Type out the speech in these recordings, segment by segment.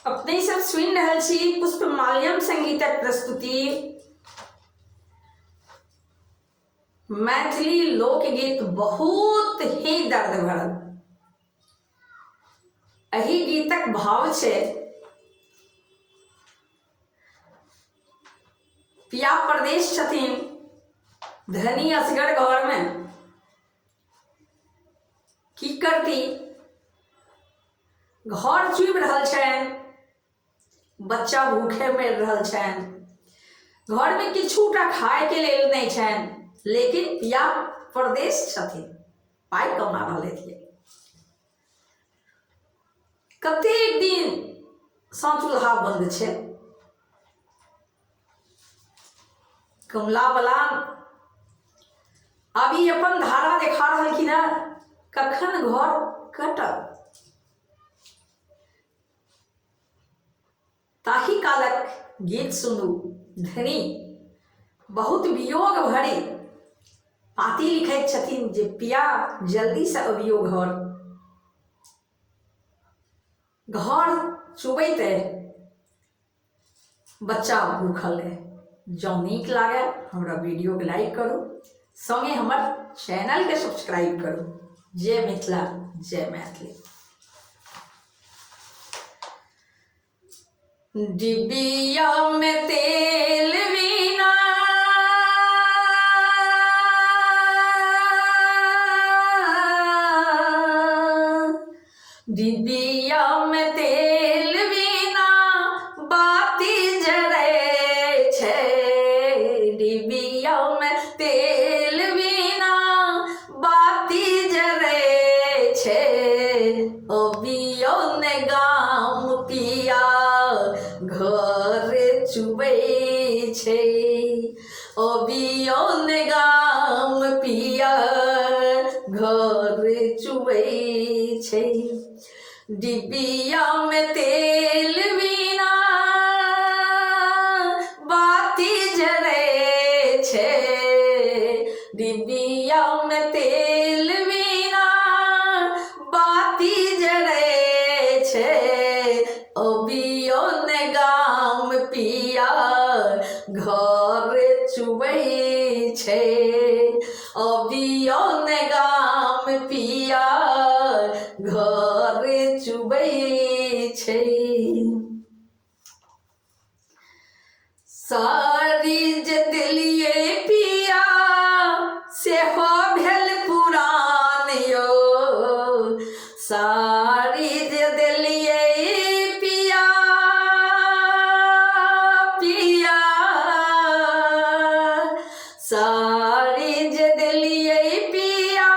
अपने सब सुनि रहल छी पुष्प माल्यम संगीतक प्रस्तुति मैथिली लोकगीत बहुत ही दर्द भरल। एहि गीतक भाव छै, पिया प्रदेश छथिन, धनी असगर घरमे की करती? घर चुबि रहल छनि, बच्चा भूखे मरि रहल छनि, घरमे किछुटा खायके लेल नहि छनि, लेकिन पिया परदेश छथिन, पाइ कमा रहल हेथिन। कतेक दिन सँ चूल्हा बन्द छै। कमला बलान अभी अपन धारा देखा रहलखिन हँ, कखन घर कटल? ताहि कालक गीत सुनू। धनी बहुत वियोग भरी पाती लिखैत छथिन जे पिया जल्दीसँ अबियौ घर, घर चुबैत अइ, बच्चा भूखल अइ। जँ नीक लागय हमरा वीडियोके लाइक करू, सङ्गे हमर चैनलके सब्सक्राइब करू। जय मिथिला, जय मैथिली। डिबिया में तेल बिना, डिबिया में तेल बिना बाती जरै छै, डिबिया में तेल बिना बाती जरै छै, अबियौ ने गाम पिया घर चुबै छै, अबियौ ने गाम पिया घर चुबै छै। डिबिया में तेल बिना बाती जरै छै, डिबिया में तेल बिना बाती जरै छै, अबियौ ने गाम पिया घर चुबै छै, अबियौ ने गाम पिया घर चुबै छै। साड़ी जे देलियै पिया सेहो भेल पुरान यौ, साड़ी जे देलियै पिया पिया, साड़ी जे देलियै पिया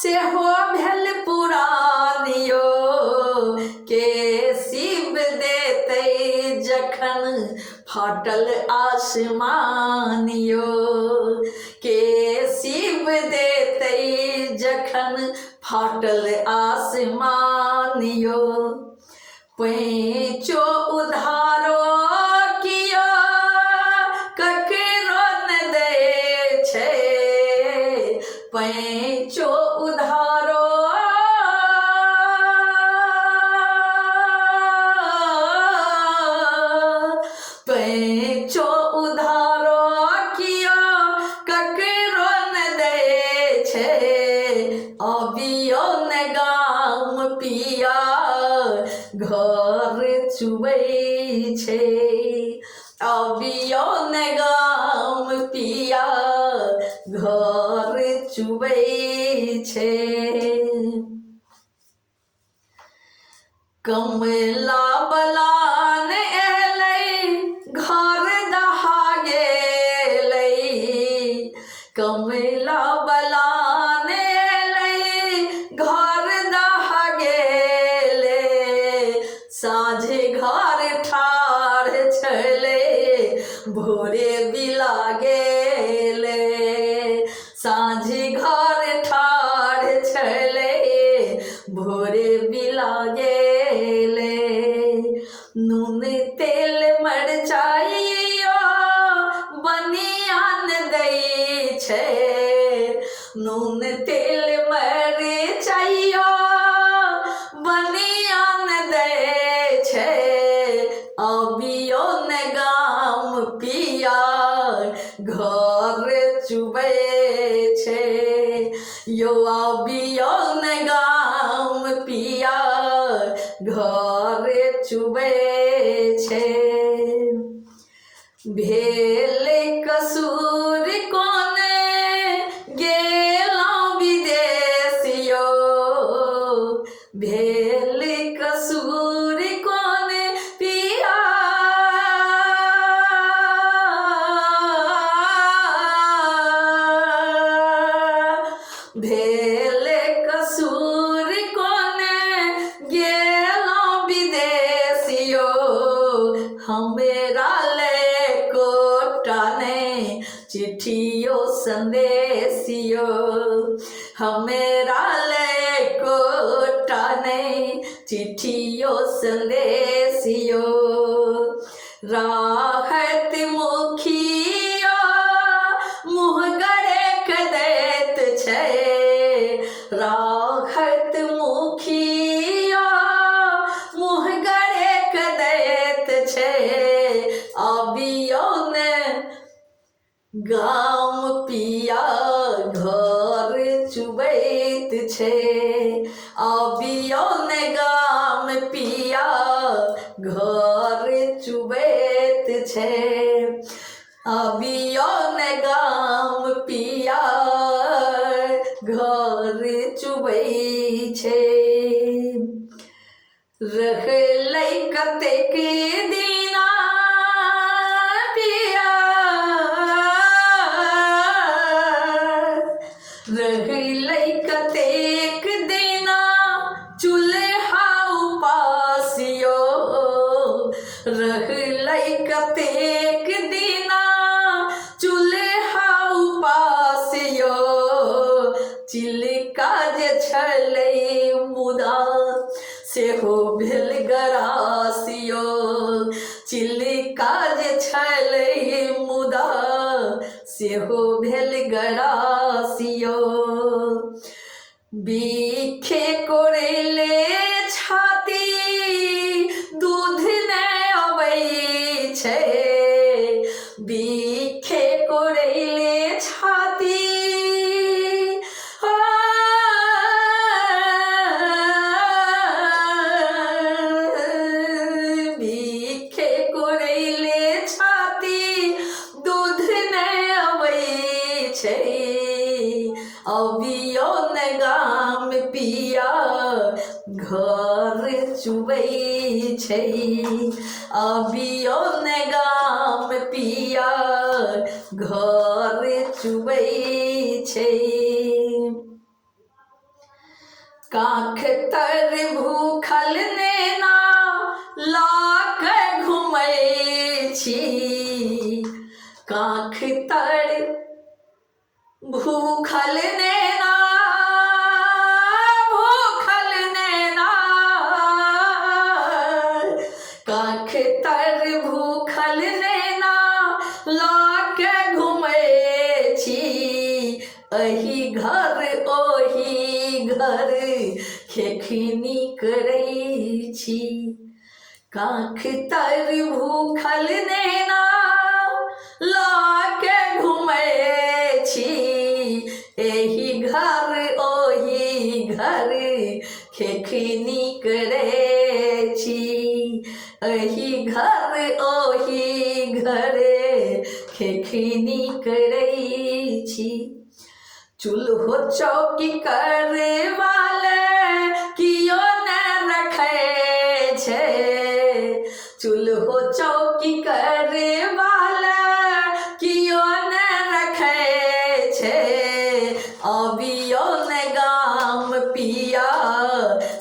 सेहो भेल पुरान यौ, के शिव देतै जखन फाटल आसमान यौ, के शिव देतै जखन फाटल आसमान यौ। पैंचो उधारो कियो ककरो न दै छै, पैंचो उधारो, पैंचो उधारो कियो ककरो न दै छै, अबियौ ने गाम पिया घर चुबै छै, अबियौ ने गाम पिया घर चुबै छै। कमला बलान एलै घर दहा गेलै, कमला बलान एलै घर दहा गेलै, साँझे घर ठाढ़ छलै भोरे बिला गेलै, साँझे घर ठाढ़ छलै भोरे बिला गेलै। नून तेल मरचाइयो बनियान दै छै, नून तेल मरचाइयो बनियान दै छै, यौ आबियौ ने गाम पिया घर चुबै छै। भेल कसूर कोने गेलहुँ विदेश यौ, भेल कसूर कोने पिया, भेल कसूर कोने गेलहुँ विदेश यौ, हमरा ले कोटा ने चिट्ठियो संदेश यौ, हमरा ले कोटा ने चिट्ठियो संदेश यौ। राहत मुखिया मुँह गड़े के दैत छै, राहत मुखिया मुँह गड़े के दैत छै, आबियौ ने गाम पिया घर चुबैत छै, आबियौ ने गाम पिया घर चुबैत छै, आबियौ ने गाम पिया घर चुबै छै। रहलै कतेक दिना पिया, रहलै कतेक दिना चूल्हा उपास यौ, रहलै कतेक दिना चूल्हा उपास यौ, चिलका जे छलै मुदा सेहो भेल गरास यौ, चिलका जे छलै मुदा सेहो भेल गरास यौ। बिखे कोरैले छाती दूध नहि अबै छै, बिखे कोरैले छाती, बिखे कोरैले छाती दूध नहि अबै छै, अबियौ ने गाम पिया घर चुबै छै, अबियौ ने गाम पिया घर चुबै छै। काख तर भूखल नेना लऽ के घुमै छी, काख तर भूखल नेना, भूखल नेना, काख तर भूखल नेना लऽ के घुमै छी, एहि घर ओहि घर खेखनी करै छी, काख तर भूखल नेना लऽ के घुमै छी, एहि घर ओहि घर खेखनी करै छी, एहि घर ओहि घर खेखनी करै छी। चूल्हो चौकी करे वाले कियो ने रखै छै, चूल्हो चौकी करे वाले कियो ने रखै छै, अबियौ ने गाम पिया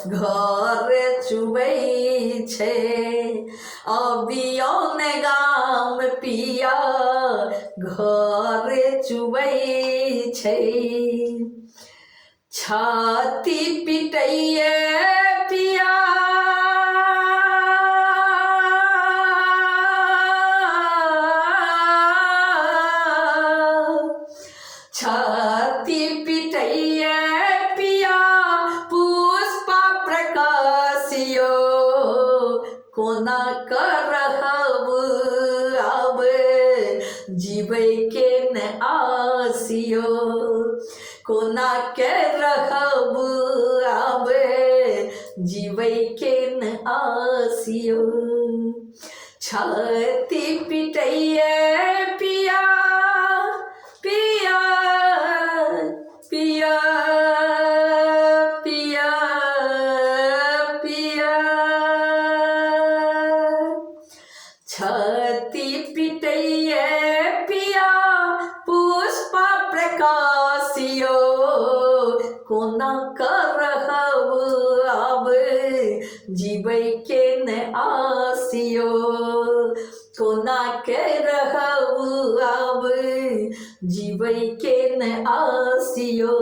घर चुबै छै, अबियौ ने गाम पिया घर चुबै छै। छाती पिटैये पिया, छाती पिटैये पिया पुष्पा प्रकाशियो, कोना करहब आब जीबै के न आसियो, कोना के रहब आब जीवै के न आसियो। छाती पिटैये पिया पिया पिया पिया पिया, छाती पिटैये पिया पुष्पा प्रकाशियो, कोना करहब आब जीवै के न आसियो, कोना के रहब आब जीवै के न आसियो।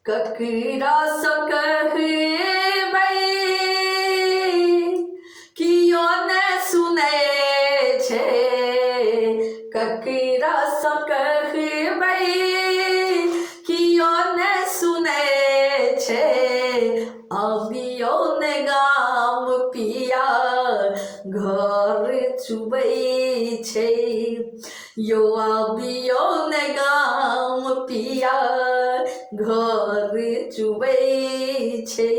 ककरा सँ कहबै कियो ने सुनै छै, ककरा सँ कहबै कियो ने सुनै छै, अबियो ने गाम पिया घर चुबै छै, यो अबियो ने गाम पिया घर चुबै छै।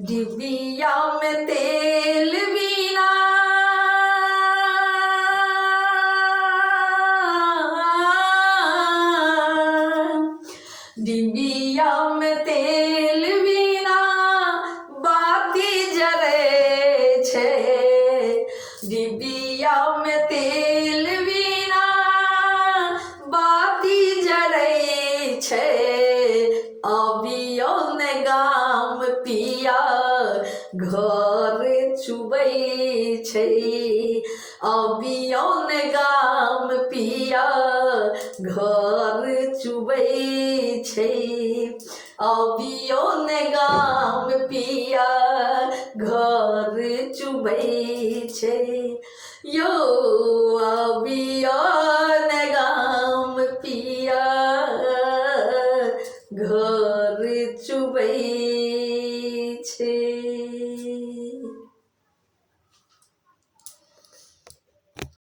डिबिया में तेल बिना डिबिया में तेल बिना बाती जरै छै, डिबिया में तेल बिना बाती जरै छै, अबियो ने गाम पिया घर चुबै छै, अबियो ने गाम पिया घर चुबै छै, अबियो ने गाम पिया घर चुबै छै, यो अबियो ने गाम पिया घर चुबै